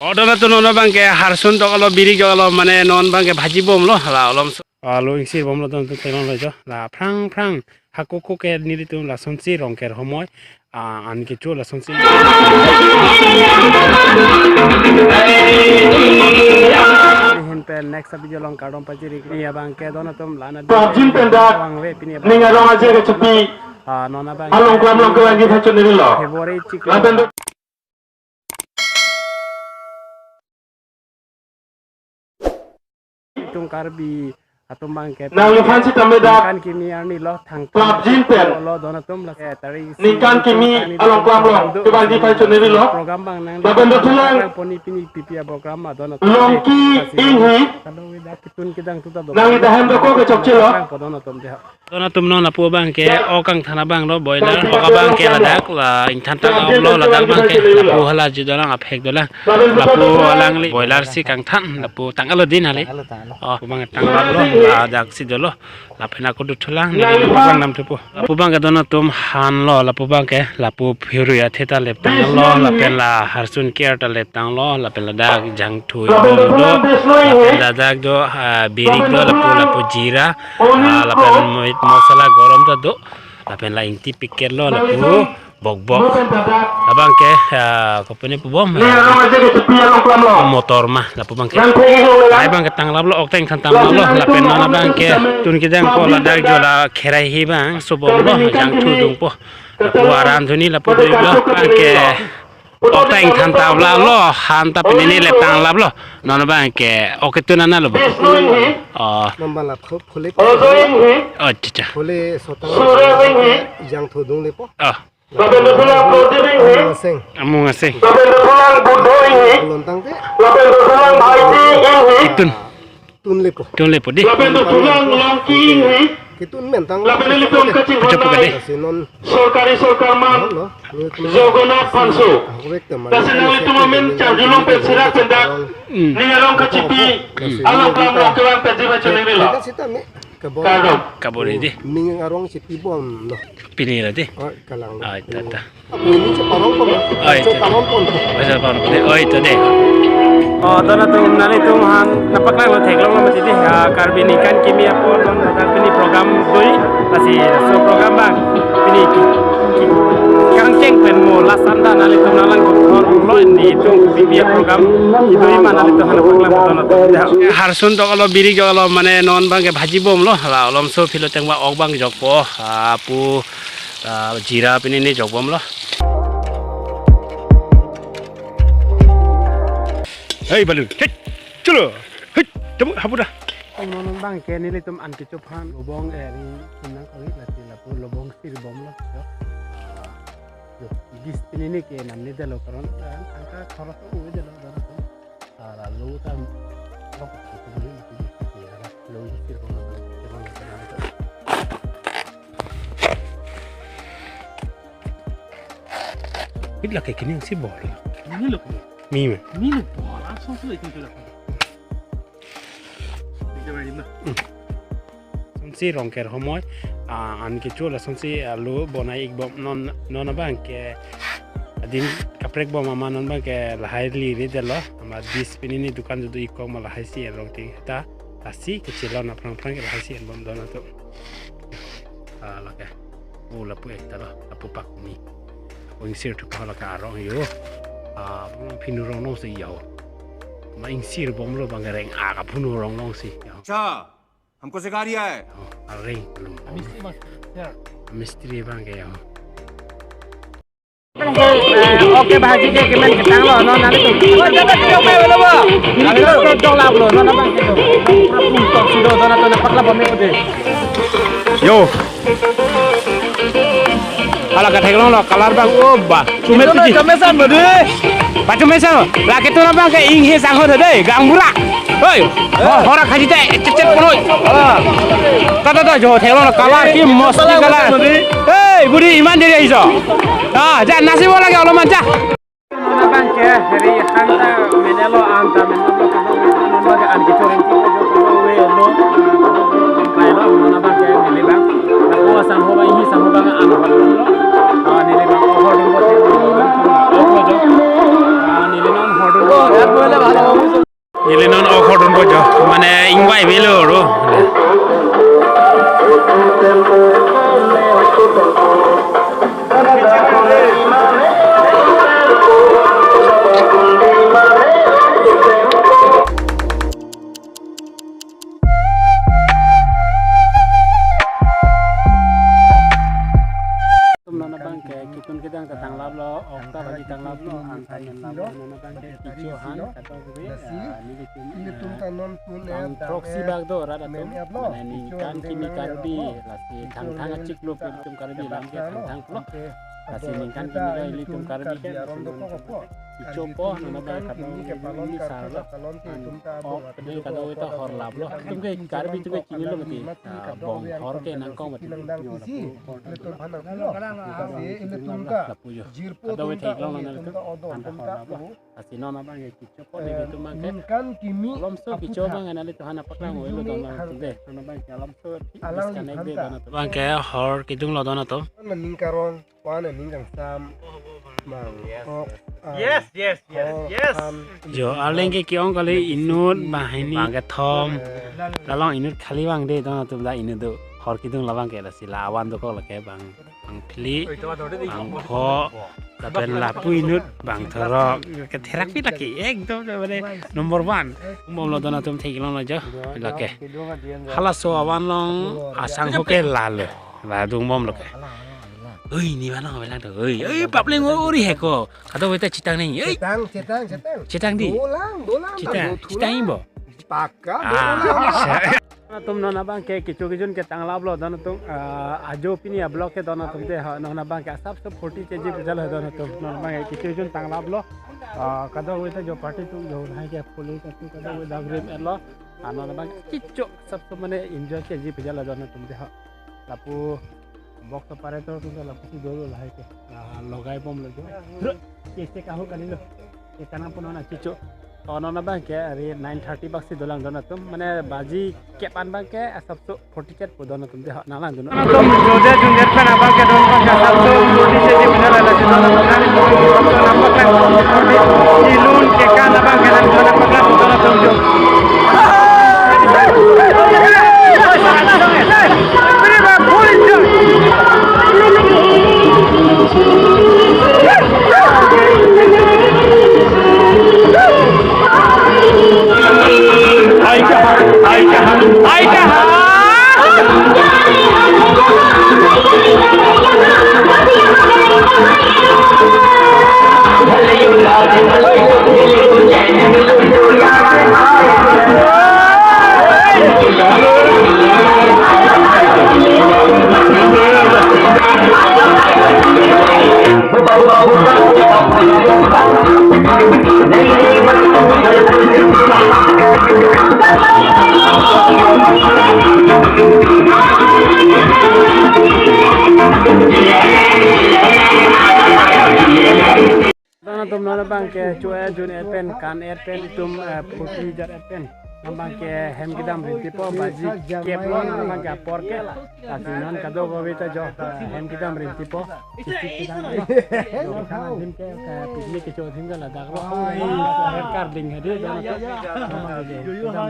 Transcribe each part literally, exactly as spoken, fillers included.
O, don atum, non abangke harsun tok alo, birik tok alo, mane non abangke bhaji bomlo, la olom so. Alo ingsir bomlo, don atum theklonglo jo. La phrang phrang, hako ko ke nelitum lasonsi Rongker homoi, ah, an kecho lasonsi. Hin pen next video along kardom pajir ik, pini abangke don atum lana. Prapjin pen dak, vangve pini abang. Ning arong aje kechepi. Ah, non abang. Along kelang along kelang kita choneri lo. February chiklo. Lapen Itum Karbi atum abangke nangliphan sitame dak ningkan kimi arni lo thang prapjin pen lo, don atum la se tari isi ningkan kimi along kelang along kelang kita choneri lo. Program abang nang lapen dothulang poni pini pipi a program ma don atum Longki Inghi. Kalau dak ketun kedang tuta do. Nangli dahem doko kechokche lo. Don atum de. Don atum, non lapu abangke ok kangthan abang lo, boiler. Ok abangke ladak, la ingthan tang ok lo, ladak abangke lapu hala ji dolang, aphek dolang. Lapu alangli boiler si kangthan, lapu tang alo din hali. Oh, abang tang lo, ladak si dolo. Lapen ako dothulang, neli abang nam thupo. Lapu abangke don atum han lo, lapu abangke, lapu phirui athe ta lep tang lo, lapen la harsun ker ta lep tang lo, lapen ladak jangthu ibom do, lapen ladak do, ah, birik do, lapu, lapu jira, ah, lapen mo-, masala gorom ta do, lapen la ingti piket lo, lapu bokbok. Abangke, ah, kopine pu bom, ah, motor ma, lapu abangke. Lahai abangke tang lap lo, ok tang than tang lap lo, lapen non abangke tun kedang ko ladak jo la kherai hi abang, so bom lo, jangthu dungpo. Lapu aran thuni lapu dui lo, abangke ok tang than tang lap lo, han ta pini ne lep tang lap lo. Non abangke ok ketun ana lo bo. Oh. Mamba la pho-, phole. Oh, cha cha. Phole sotang. Jangthu dung lepo. Oh. Amung aseng. Amung aseng. Lontang te. Ketun. Tun lepo. Tun lepo di. Ketun mentang. Pucha puka de. Lasi non sorkari sorkar man. Lo, lo, lo. Jagannath Panso. Awek teman. Lasi nanglitum amen charjulong pen sirak pen dak. Hmm. Ning arong kachepi. Hmm. Along kelang along kelang pen jiba choneri lo. Kardom. Kabor di. Ning arong chepi bom lo. Pini lo di. Oh, kalang lo. Ah, ita, ita. Ini cheparong pon lo. Ah, ita. Cheparong pon lo. Oi, cheparong pon lo. Oi, ita di. Oh, don atum, nanglitum han napaklanglo, theklonglo mati di. Ah, Karbi ningkan kimi apor, don atum pini program dui, lasi so program abang. Pini ki, ki, kangcheng pen mo last anta nanglitum nanglang kothor lo, nelitum pipi a program dui ma nanglitum han napaklanglo, don atum. Harsun tok alo, birik tok alo, mane non abangke bhaji bomlo, la olom so philo tengba ok abang jokpo, ah, pu, ah, jira pini ne jok bomlo. Hei, balun. Hei, chulo. Hei, temu, hapu dah. Non abangke nelitum an kecho aphan lobong, eh, ri, kunang kali lati lapu lobong sir bomlo. Jo. Ah, jo, bis pini ne ke namne delo karon, ah, angka khoros to uwe delo, delo. Ah, lalu tam, lok, itu dulu, itu dulu, ya, lalu sir bomlo, sir bomlo, sir bomlo. Bit lake kini si bol. Ini lo. Mi me. Ini lo bol. Langsung sudah itu sudah. Bisa main mah. Sonsi Rongker homoi, ah, an kecho lasonsi alo bonai ik bom, non, non abangke adim kaprek bom amat non abangke lahai li ri delo, amat bis pini ne dukan judu ik kok ma lahai si erong ting ta, lasi kechelon aphrang phrang ke lahai si en bom don atum. Ah, lake. Oh, lapu ekta lo, lapu pakumi. Lapu ingsir thupo lake arong yo. Ah, phinu rong longsi yo. Ma ingsir bomlo abang reng, ah, kaphinu rong longsi yo. अच्छा, हमको सिखा रिया है। Oh, areng belum. Mistri mas, sir. Mistri abangke yo. Eh, oke, bhaji ke kemen ketang lo, non nanglitum. Oh, jangan kita main lo, Bang. Nanglitum jok lap lo, non abangke lo. Apung tok sudo, non atum napaklap bom me pute. Yo. Hala katheklonglo, color abang, oh, bah. Chumet itu piji. Chumet san, bodi. Pachumet san, lake tu abangke inghe sangho de, gaonbura. Hoi, ho-, horak haji te, chet chet pon hoi. Ta, ta, ta, jo theklonglo, color ki masti color. Hei, budi iman diri ahiso. Ah, ja nasi bola ke olo manja. Abangke, heri hanta menelo, anta menelo, abangke an kecho ring ti jo we lo, kailo, abangke neli abang. Ako sangho abang, inghe sangho abang an lo. Ah, neli abang, hording bo, lo jo. Ah, neli non hording Neli non okhor dunpo jo, mane ingvai avelo ro. Atum non abang ke kitun kedang ta tanglaplo, okta baji tanglaplo, angtan tanglaplo, non abang ke kecho han, kadokave, ah, nelitum, ilitum ah, ta non pun tang ya, tang proxy ya, bak do rat atum, men ya blo, mane ningkan kimi Karbi, lasi Thangthang achiklo pen itum Karbi lam ke Thangthang pulo, lasi ningkan kimi lo ilitum Karbi ke, aron do ko ko. Kechopo, non abang kadokave ini sar lo. An ok, kadokave ta hor laplo. Itum ke Karbi itum ke chinilo mati. Ah, bong hor ke nangkok mati. Lapu jo. Kadokave theklong nang itum. An hor laplo. Lasi non abang ke kechopo, nelitum abang ke. Ningkan kimi. Alomso kecho abang nang itum han apaklang avelo don atum de. Non abang ke alomso disconnect de don atum. Abang ke hor kedung lo don atum. Ningkarong. One ningkangsam. Bang. Yes. Ok, ah, yes, yes, yes, oh, yes. An. Jo, arleng ke ke-ong kali inut, bang hini, bang kethom. Eh. La along inut khali abang de, don atum la inut do. Hor kedung labang ke lasi la awan dokok lake bang, bang phli, bang pho, lapen lapu inut, bang thorok. Ketherak pi lake, ekdom mane number one. Umbom lo don atum theklong lo jo. Lake. Halaso avan along asangho ke lalo. La dungbom lo ke. Oi, ne abang nang avelang do. Oi, oi, papleng ori he ko. Kadokave ta chetang nang. Oi. Chetang, chetang, chetang. Chetang di. Dolang, dolang, chetang. Dolang, chetang dolang. Imbo. Paka, ah, dolang. Atum non abang ke kecho kejun ke tanglaplo don atum, ah, ajo pini a-vlog ke don atum de ha, non abang ke asapso forty K G pejal ha don atum. Non abang ke kecho kejun tanglaplo. Ah, kadokave ta jo party atum jo lahai ke pule ta atum kadokave dagrim etlo. Ah, non abang kecho asapso mane enjoy K G pejal ha don atum de ha. Lapu box operator atum ta lapusi dolo lahai ke. Ah, logaibom lo jo. Kese kaho kali lo. Ke kanang pun non achicho. To non abang ke ari nine thirty bak si dolang don atum. Mane baji kep-an abang ke asapso forty K G pu don atum de ha, nanglang dun. Atum jode junior pen abang ke don abang ke asapso forty K G pu don atum. Nanglang dun. Asapso nampak lang forty. Ilun ke kan abang ke nang don abang ke don atum jo. Don atum non abang ke cho-et jun-et pen, kan-et pen, itum, eh, phuti jat-et pen. Non abang ke hem kedam rintipo, baji kep lo, non abang ke apor ke. Lasi non kadokave ta jo, eh, hem kedam rintipo. Kisik kedam rintipo. Jo, kan adim ke, ke picnic kecho adim ke ladak lo. Oi, karding hadi, don atum. Non abang ke kedam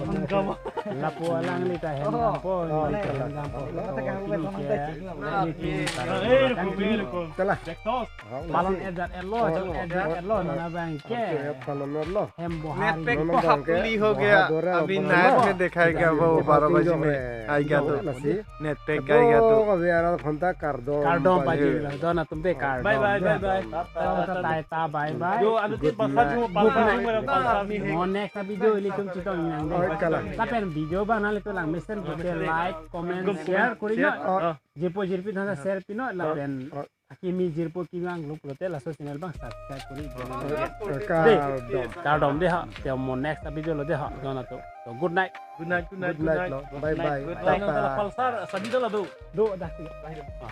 rintipo. Lapu alangli ta hem dampo, oh, hem dampo. Lapu alangli ta hem dampo. Telah. Palon et jat-et lo, oh, jat-et lo, non abang ke. Palon et lo. Hem bohari. Netpack ko hapli ho gaya. Abhi night mein dikhayega wo baro baje mein aayega to. Netpack aayega to. Kardom. Kardom baji, don atum de kardom. Bye bye, bye bye. Tata, tata, bye bye. Jo, anu tin pasar jo, pasar jo, mera pasar ni hai. Mo next video ilitum chetong nang de. Oi, kalang. Lapen video abang nanglitum lang mesen ke like, comment, share kori non. Oh. Jirpo jirpi thangta share pi non lapen. Oh. Akimi jirpo kimi anglo pulote laso channel abang subscribe kori. Oi, kardom. Kardom de ha. Te mo next video lo de ha. Don atum. So, good night. Good night, good night, good night. Bye bye. Good night. Tata. Palsar, sadi dala do. Do, dah. Ah.